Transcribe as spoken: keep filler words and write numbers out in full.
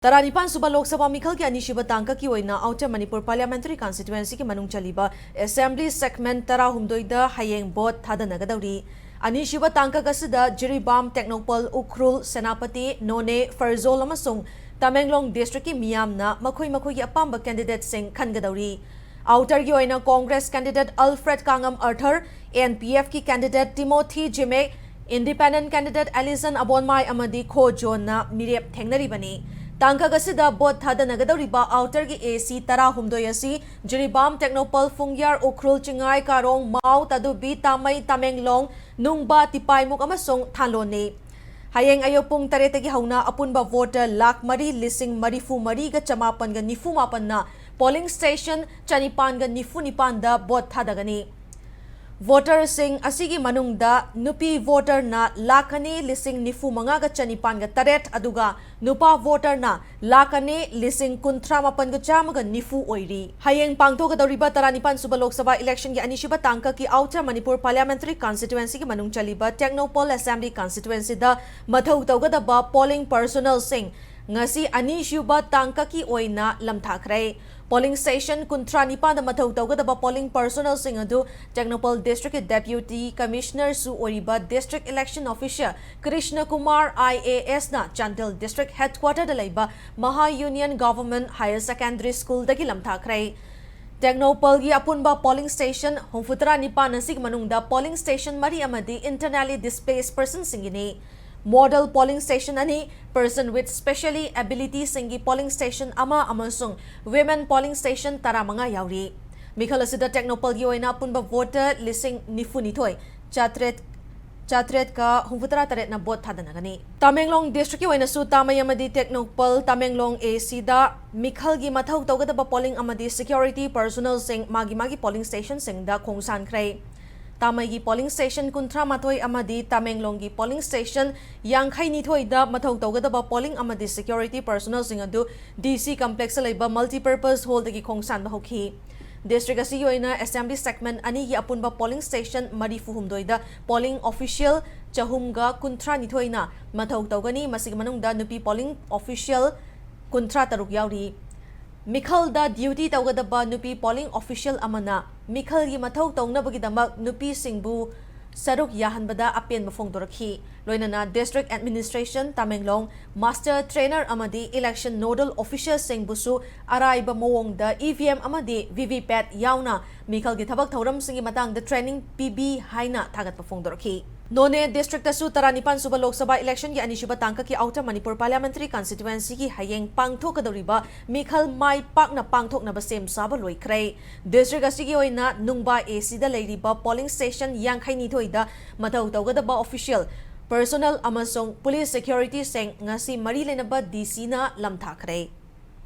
ꯇꯔꯥꯅꯤꯄꯥꯟ ꯁꯨꯕ ꯂꯣꯛ ꯁꯚꯥ ꯃꯤꯈꯜꯒꯤ ꯑꯅꯤꯁꯨꯕ ꯇꯥꯡꯀꯛꯀꯤ ꯑꯣꯏꯅ Outer Manipur Parliamentary Constituencyꯒꯤ ꯃꯅꯨꯡ ꯆꯜꯂꯤꯕ Assembly Segment ꯇꯔꯥꯍꯨꯝꯗꯣꯏꯗ ꯍꯌꯦꯡ ꯚꯣꯠ ꯊꯥꯗꯅꯒꯗꯧꯔꯤ꯫ ꯑꯅꯤꯁꯨꯕ ꯇꯥꯡꯀꯛ ꯑꯁꯤꯗ ꯖꯤꯔꯤꯕꯥꯝ, ꯇꯦꯡꯅꯧꯄꯜ, ꯎꯈ꯭ꯔꯨꯜ, ꯁꯦꯅꯥꯄꯇꯤ, ꯅꯣꯅꯦ, ꯐꯔꯖꯣꯜ ꯑꯃꯁꯨꯡ ꯇꯃꯦꯡꯂꯣꯡ districtꯀꯤ ꯃꯤꯌꯥꯝꯅ ꯃꯈꯣꯏ ꯃꯈꯣꯏꯒꯤ ꯑꯄꯥꯝꯕ candidateꯁꯤꯡ ꯈꯟꯒꯗꯧꯔꯤ꯫ Outerꯒꯤ ꯑꯣꯏꯅ Congress candidate Alfred ꯀꯥꯡꯉꯝ ꯑꯥꯔꯊꯔ, NPFꯀꯤ candidate Timothy ꯖꯤꯃꯦ, Independent candidate Alison ꯑꯕꯣꯟꯃꯥꯏ ꯑꯃꯗꯤ ꯈꯣ ꯖꯣꯟꯅ ꯃꯤꯔꯦꯞ ꯊꯦꯡꯅꯔꯤꯕꯅꯤ꯫ ꯇꯥꯡꯀꯛ ꯑꯁꯤꯗ ꯚꯣꯠ ꯊꯥꯗꯅꯒꯗꯧꯔꯤꯕ Outerꯒꯤ AC ꯇꯔꯥꯍꯨꯝꯗꯣꯏ ꯑꯁꯤ ꯖꯤꯔꯤꯕꯥꯝ, ꯇꯦꯡꯅꯧꯄꯜ, ꯐꯨꯡꯌꯥꯔ, ꯎꯈ꯭ꯔꯨꯜ, ꯆꯤꯡꯉꯥꯏ, ꯀꯥꯔꯣꯡ, ꯃꯥꯎ, ꯇꯥꯗꯨꯕꯤ, ꯇꯥꯃꯩ, ꯇꯃꯦꯡꯂꯣꯡ, ꯅꯨꯡꯕꯥ, ꯇꯤꯄꯥꯏꯃꯨꯛ ꯑꯃꯁꯨꯡ ꯊꯥꯂꯣꯟꯅꯤ꯫ ꯍꯌꯦꯡ ꯑꯌꯨꯛ ꯄꯨꯡ ꯇꯔꯦꯠꯇꯒꯤ ꯍꯧꯅ ꯑꯄꯨꯟꯕ voter ꯂꯥꯈ ꯃꯔꯤ ꯂꯤꯁꯤꯡ ꯃꯔꯤꯐꯨ ꯃꯔꯤꯒ ꯆꯃꯥꯄꯟꯒ ꯅꯤꯐꯨ ꯃꯥꯄꯟꯅ polling station ꯆꯅꯤꯄꯥꯟꯒ ꯅꯤꯐꯨ ꯅꯤꯄꯥꯟꯗ ꯚꯣꯠ ꯊꯥꯗꯒꯅꯤ꯫ Voterꯁꯤꯡ ꯑꯁꯤꯒꯤ ꯃꯅꯨꯡꯗ ꯅꯨꯄꯤ voterꯅ ꯂꯥꯈ ꯑꯅꯤ ꯂꯤꯁꯤꯡ ꯅꯤꯐꯨ ꯃꯉꯥꯒ ꯆꯅꯤꯄꯥꯟꯒ ꯇꯔꯦꯠ, ꯑꯗꯨꯒ ꯅꯨꯄꯥ voterꯅ ꯂꯥꯈ ꯑꯅꯤ ꯂꯤꯁꯤꯡ ꯀꯨꯟꯊ꯭ꯔꯥ ꯃꯥꯄꯟꯒ ꯆꯥꯝꯃꯒ ꯅꯤꯐꯨ ꯑꯣꯏꯔꯤ꯫ ꯍꯌꯦꯡ ꯄꯥꯡꯊꯣꯛꯀꯗꯧꯔꯤꯕ ꯇꯔꯥꯅꯤꯄꯥꯟ ꯁꯨꯕ ꯂꯣꯛ ꯁꯚꯥ electionꯒꯤ ꯑꯅꯤꯁꯨꯕ ꯇꯥꯡꯀꯛꯀꯤ Outer Manipur Parliamentary Constituencyꯒꯤ ꯃꯅꯨꯡ ꯆꯜꯂꯤꯕ ꯇꯦꯡꯅꯧꯄꯜ Assembly Constituencyꯗ ꯃꯊꯧ ꯇꯧꯒꯗꯕ polling personnelꯁꯤꯡ ꯉꯁꯤ ꯑꯅꯤꯁꯨꯕ ꯇꯥꯡꯀꯛꯀꯤ ꯑꯣꯏꯅ ꯂꯝꯊꯥꯈ꯭ꯔꯦ꯫ Polling station ꯀꯨꯟꯊ꯭ꯔꯥ ꯅꯤꯄꯥꯟꯗ ꯃꯊꯧ ꯇꯧꯒꯗꯕ polling personnelꯁꯤꯡ ꯑꯗꯨ ꯇꯦꯡꯅꯧꯄꯜ districtꯀꯤ Deputy Commissionerꯁꯨ ꯑꯣꯏꯔꯤꯕ District Election Officer Krishna Kumar IASꯅ Chandel district headquarterꯗ ꯂꯩꯕ Maha Union Government Higher Secondary Schoolꯗꯒꯤ ꯂꯝꯊꯥꯈ꯭ꯔꯦ꯫ ꯇꯦꯡꯅꯧꯄꯜꯒꯤ ꯑꯄꯨꯟꯕ polling station ꯍꯨꯝꯐꯨꯇꯔꯥ ꯅꯤꯄꯥꯟ ꯑꯁꯤꯒꯤ ꯃꯅꯨꯡꯗ polling station ꯃꯔꯤ ꯑꯃꯗꯤ internally displaced personꯁꯤꯡꯒꯤꯅꯤ꯫ Model polling station ꯑꯅꯤ, person with specially abilityꯁꯤꯡꯒꯤ polling station ꯑꯃ ꯑꯃꯁꯨꯡ women polling station ꯇꯔꯥꯃꯉꯥ ꯌꯥꯎꯔꯤ꯫ ꯃꯤꯈꯜ ꯑꯁꯤꯗ ꯇꯦꯡꯅꯧꯄꯜꯒꯤ ꯑꯣꯏꯅ ꯑꯄꯨꯟꯕ voter ꯂꯤꯁꯤꯡ ꯅꯤꯐꯨ ꯅꯤꯊꯣꯏ ꯆꯥꯇ꯭ꯔꯦꯠ, ꯆꯥꯇ꯭ꯔꯦꯠꯀ ꯍꯨꯝꯐꯨꯇꯔꯥ ꯇꯔꯦꯠꯅ ꯚꯣꯠ ꯊꯥꯗꯅꯒꯅꯤ꯫ ꯇꯃꯦꯡꯂꯣꯡ districtꯀꯤ ꯑꯣꯏꯅꯁꯨ ꯇꯥꯃꯩ ꯑꯃꯗꯤ ꯇꯦꯡꯅꯧꯄꯜ ꯇꯃꯦꯡꯂꯣꯡ ACꯗ ꯃꯤꯈꯜꯒꯤ ꯃꯊꯧ ꯇꯧꯒꯗꯕ polling ꯑꯃꯗꯤ security personnelꯁꯤꯡ ꯃꯥꯒꯤ ꯃꯥꯒꯤ polling stationꯁꯤꯡꯗ ꯈꯣꯡꯁꯥꯟꯈ꯭ꯔꯦ꯫ ꯇꯥꯃꯩꯒꯤ polling station ꯀꯨꯟꯊ꯭ꯔꯥ ꯃꯥꯊꯣꯏ ꯑꯃꯗꯤ ꯇꯃꯦꯡꯂꯣꯡꯒꯤ polling station ꯌꯥꯡꯈꯩ ꯅꯤꯊꯣꯏꯗ ꯃꯊꯧ ꯇꯧꯒꯗꯕ polling ꯑꯃꯗꯤ security personnelꯁꯤꯡ ꯑꯗꯨ DC complexꯇ ꯂꯩꯕ multipurpose hallꯗꯒꯤ ꯈꯣꯡꯁꯥꯟꯕ ꯍꯧꯈꯤ꯫ District ꯑꯁꯤꯒꯤ ꯑꯣꯏꯅ Assembly Segment ꯑꯅꯤꯒꯤ ꯑꯄꯨꯟꯕ polling station ꯃꯔꯤꯐꯨ ꯍꯨꯝꯗꯣꯏꯗ polling official ꯆꯍꯨꯝꯒ ꯀꯨꯟꯊ꯭ꯔꯥ ꯅꯤꯊꯣꯏꯅ ꯃꯊꯧ ꯇꯧꯒꯅꯤ꯫ ꯃꯁꯤꯒꯤ ꯃꯅꯨꯡꯗ ꯅꯨꯄꯤ polling official ꯀꯨꯟꯊ꯭ꯔꯥ ꯇꯔꯨꯛ ꯌꯥꯎꯔꯤ꯫ ꯃꯤꯈꯜꯗ duty ꯇꯧꯒꯗꯕ ꯅꯨꯄꯤ polling official ꯑꯃꯅ ꯃꯤꯈꯜꯒꯤ ꯃꯊꯧ ꯇꯧꯅꯕꯒꯤꯗꯃꯛ ꯅꯨꯄꯤꯁꯤꯡꯕꯨ ꯁꯔꯨꯛ ꯌꯥꯍꯟꯕꯗ ꯑꯄꯦꯟꯕ ꯐꯣꯡꯗꯣꯔꯛꯈꯤ꯫ ꯂꯣꯏꯅꯅ district administration Tamenglong, master trainer ꯑꯃꯗꯤ election nodal officerꯁꯤꯡꯕꯨꯁꯨ ꯑꯔꯥꯏꯕ ꯃꯑꯣꯡꯗ E V M ꯑꯃꯗꯤ V V pat ꯌꯥꯎꯅ ꯃꯤꯈꯜꯒꯤ ꯊꯕꯛ ꯊꯧꯔꯝꯁꯤꯡꯒꯤ ꯃꯇꯥꯡꯗ training ꯄꯤꯕꯤ ꯍꯥꯏꯅ ꯊꯥꯒꯠꯄ ꯐꯣꯡꯗꯣꯔꯛꯈꯤ꯫ ꯅꯣꯅꯦ districtꯇꯁꯨ ꯇꯔꯥꯅꯤꯄꯥꯟ ꯁꯨꯕ ꯂꯣꯛ ꯁꯚꯥ electionꯒꯤ ꯑꯅꯤꯁꯨꯕ ꯇꯥꯡꯀꯛꯀꯤ Outer Manipur Parliamentary Constituencyꯒꯤ ꯍꯌꯦꯡ ꯄꯥꯡꯊꯣꯛꯀꯗꯧꯔꯤꯕ ꯃꯤꯈꯜ ꯃꯥꯏ ꯄꯥꯛꯅ ꯄꯥꯡꯊꯣꯛꯅꯕ ꯁꯦꯝ ꯁꯥꯕ ꯂꯣꯏꯈ꯭ꯔꯦ꯫ District ꯑꯁꯤꯒꯤ ꯑꯣꯏꯅ ꯅꯨꯡꯕꯥ A Cꯗ ꯂꯩꯔꯤꯕ polling station ꯌꯥꯡꯈꯩꯅꯤꯊꯣꯏꯗ ꯃꯊꯧ ꯇꯧꯒꯗꯕ official, personnel ꯑꯃꯁꯨꯡ police securityꯁꯤꯡ ꯉꯁꯤ ꯃꯔꯤ ꯂꯩꯅꯕ D Cꯅ ꯂꯝꯊꯥꯈ꯭ꯔꯦ꯫